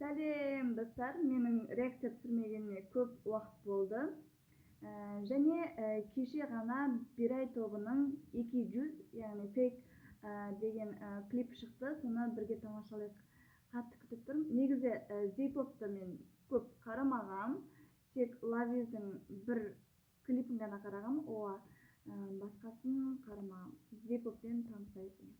Сәлем, достар! Менің реакция түсірмегеніме көп уақыт болды. Және кеше ғана Бирай тобының «Екі жүз», яғни «Фейк» деген клип шықты. Соны бірге тамашалайық. Қатты күтіп тұрмын. Негізі зейпопты мен көп қарамағам, тек Лавиздің бір клипін ғана қарағам, оа, басқасын қарамағам. Зейпоппен танысайық енді.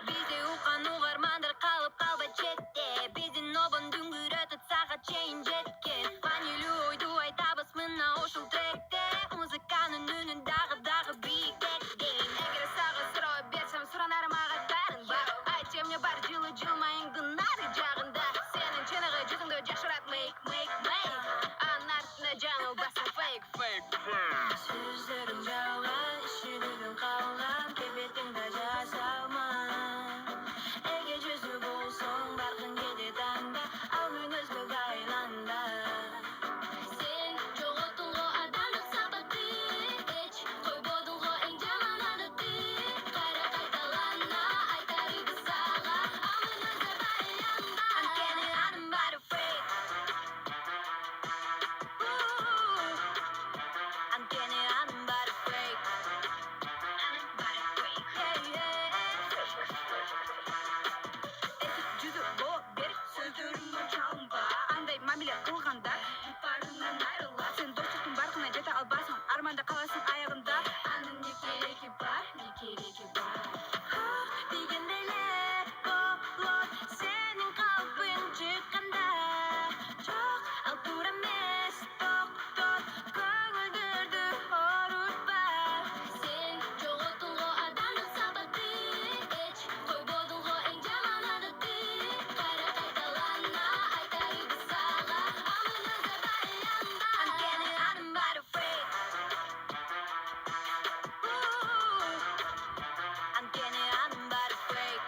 Бизди уккан угармандар калып калбайт четте. Биздин обон дүңгүрөтөт саат чейин жеткен. Маанилүү ойду айтабыз мына ушул тректе. Музыканын үнүн дагы дагы бийиктеткен. Эгер сага суроо берсем, суранарым ага баарын бар. Айтчы, эмне бар жылы жылмайыңдын нары жагында? Сенин чыныгы жүзүңдү жашырат мейк, мейк, мейк. Анын артында жаңылбасаң, фейк, фейк. Сөздөрүң жалган, ишенүүдөн калган, келбетиң да жасалма. Эки жүздүү болсоң, баркың кетет анда, ал мүнөзгө байланба. Сен жоготтуң го адамдык сапатты, эч койбодуң го эң жаман адатты. Кайра кайталана айтарыбыз сага, ал мүнөзгө байланба. Анткени анын баары фейк. Анткени анын баары фейк. Анын баары фейк. Yeah. Эки жүздүү боло бер, сөздөрүңө чалынба. Андай мамиле кылгандар баарынан айрылат. Сен достуктун баркына жете албайсың, арманда каласың аягында. Анын не кереги бар, не кереги бар? Дегенде эле болот сенин калбың чыкканда. Жок, ал туура эмес, токтот, көңүлдөрдү оорутпа. Сен жоготтуң го адамдык сапатты, эч койбодуң го эң жаман адатты. Кайра кайталана айтарыбыз сага, ал мүнөзгө байланба. Анткени анын баары фейк. Анткени анын баары фейк.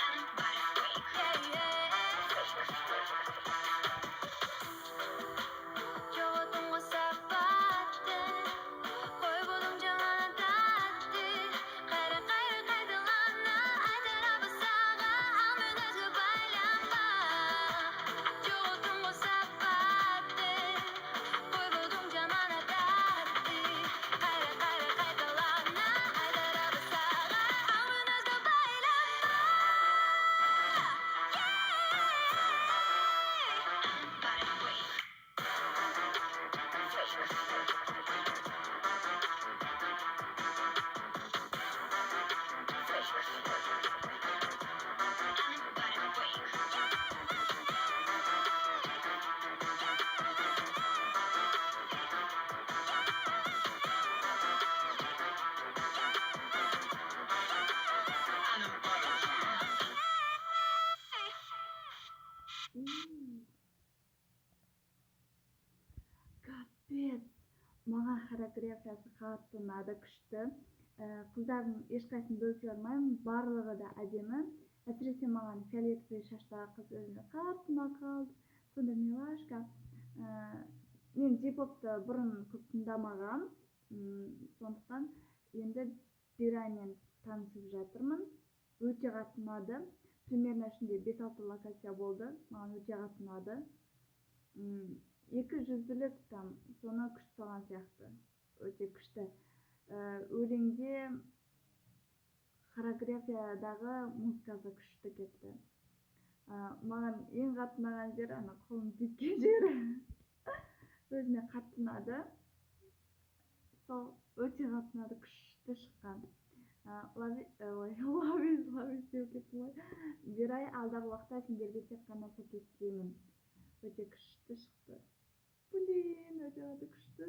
Анын баары фейк. Yeah. Жоготтуң го сапатты, койбодуң жаман адатты. Кайра, кайра кайталана айтарабыз сага, ал мүнөзгө байланба. Жоготтуң го сапатты, койбодуң жаман адатты. Кайра, кайра кайталана айтарабыз сага, ал мүнөзгө байланба. Анын баары фейк. Анын баары фейк. Капец, маған хореографиясы қатты ұнады, күшті. Қыздардың ешқайсысын бөліп шығармаймын, барлығы да әдемі. Әсіресе маған фиолетовый шаштағы қыз өзіме қатты ұнап қалды, сондай милашка. Мен зейпопты бұрын көп тыңдамағам, сондықтан енді Бираймен танысып жатырмын. Өте қатты ұнады. Примерно ішінде 5-6 локация болды, маған өте қатты ұнады. Екі жүзділік там соны күшті салған сияқты, өте күшті. Өлеңде, хореографиядағы музыкасы күшті кетті. Маған ең қатты ұнаған жері ана қолын бүйткен жері, өзіме қатты ұнады. Сол өте қатты ұнады, күшті шыққан. Ой, Лавиз, Лавиз деп кеттім ғой. Бирай, алдағы уақытта сендерге тек қана сәттілік тілеймін. Өте күшті шықты, блин, өте қатты күшті.